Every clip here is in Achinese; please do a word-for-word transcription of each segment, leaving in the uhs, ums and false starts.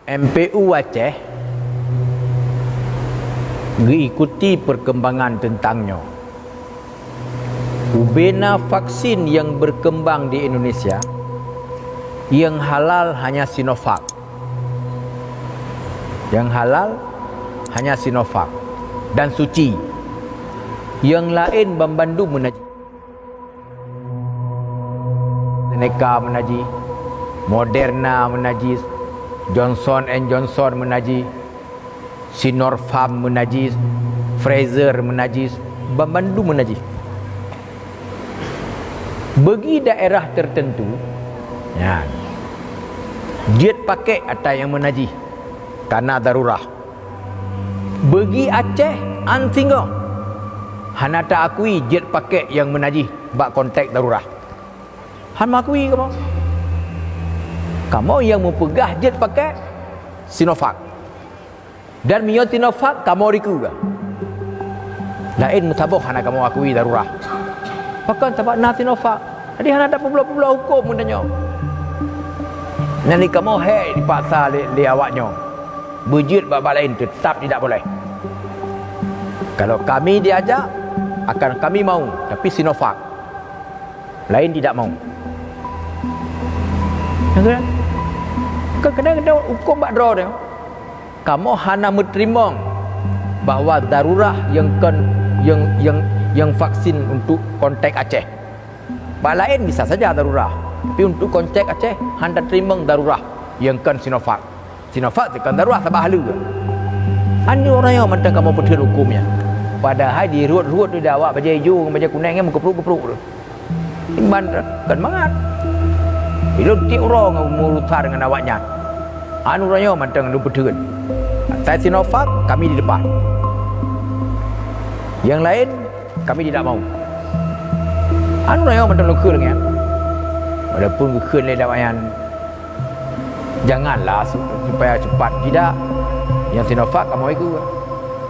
M P U Aceh geuikuti perkembangan teuntang nyoe. Ubena vaksin nyang berkembang di Indonesia, nyang halal hanya Sinovac. Nyang halal hanya Sinovac dan suci. Nyang laén banmandum meunajih. AstraZeneca meunajih, Moderna meunajih, Johnson and Johnson meunajih, Sinopharm meunajih, Pfizer meunajih, banmandum meunajih. Bagi daerah tertentu, nyan, jeuet pakék ata nyang meunajih, kana darurah. Bagi Aceh, an singoh, hana taakui jeuet pakék nyang meunajih bak konteks darurah. Han meuakui kamoe. Kamoe nyang meupeugah jeuet pakék Sinovac. Dan meunyoe Sinovac, kamoe dikeue. Laén meusaboh hana kamoe akui darurah. Pakon? Sabab na Sinovac. Jadi hana tapeubloe-peubloe huköm geutanyoe. Nyan di kamoe hék dipaksa lé, lé awak nyoe. Beujeuet bak-bak laén, teutap tidak boleh. Kalau kami diajak, akan kami mau, tapi Sinovac. Laén tidak mau. Nyang keunan, keu-, keunan, keunan huköm bak droe nyoe. Kamoe hana meuteurimong bahwa darurah nyang kon, nyang, nyang, nyang vaksin untuk konteks Aceh. Bak laén bisa saja darurah, tapi untuk konteks Aceh hana teurimong darurah nyang kon Sinovac. Sinovac teuh kon darurah sabab haleue. An nyoe uroe nyoe mantong kamoe peutheun huköm nyan. Padahai di rhot-rhot di awak bajée ijo ngon bajée kunéng nyan meukeuprok-keuprok tu. Iman kon mangat. Ilôn tiep uroe ngon meurusan ngon awak nyan. An uroe nyoe mantong lôn peutheun. Asai Sinovac, kami di depan. Nyang laén, kami tidak mau. An uroe nyoe mantong lôn kheun lagée nyan. Walaupun geukheun lé awak nyan, janganlah su-, supaya cepat tidak. Nyang Sinovac kamoe ikut.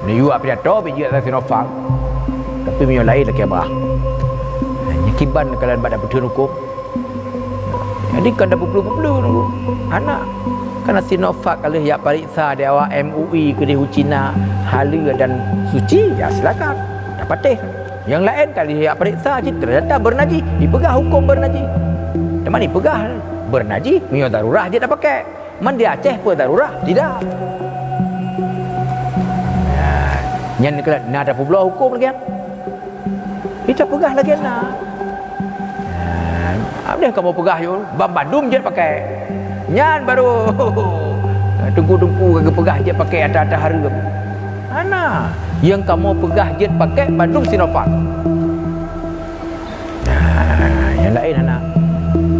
Neuyue pidato pih jeuet asai Sinovac. Tapi meunyoe laén lakée bah. Nyan kiban kalian bak tapeutheun huköm. Jadi kan dah peupleu-peupleu nunggu. Hana. Karena Sinovac kalau jak pareksa di awak M U I keudeh u Cina, haleue dan suci, ya silakan. Dah patéh. Nyang laén kalau jak pareksa cit ternyata beunajih, dipeugah huköm beunajih. Teuma dipeugah beunajih, meunyoe darurah jeuet tapakék. Man di Aceh peue darurah? Tidak. Nah, nyan keuh na tapeubloe huköm lagée nyan. Ita peugah lagée na. Nah, abdeh kamoe peugah yue, banmandum jeuet pakék. Nyan baru teungku-teungku ka geupeugah jeuet pakék ata-ata hareuem. Hana, nyang kamoe peugah jeuet pakék bandum Sinovac. Nah, nyang laén hana.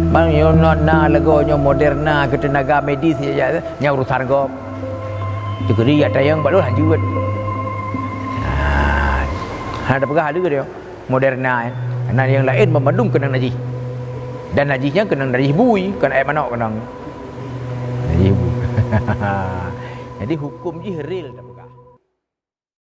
Bang, nyoe na, na lagoe nyoe Moderna keu teunaga medis, ya, ya, nyang urusan gob. Teukeudi ya tayang bak lôn hanjeuet. Nah, hana tapeugah haleue dia. Moderna, eh. Karena nyang laén banmandum keunong najih. Dan najih nyan keunong najih bui, kon aék manok keunong. Najih bui. Jadi huköm jih real.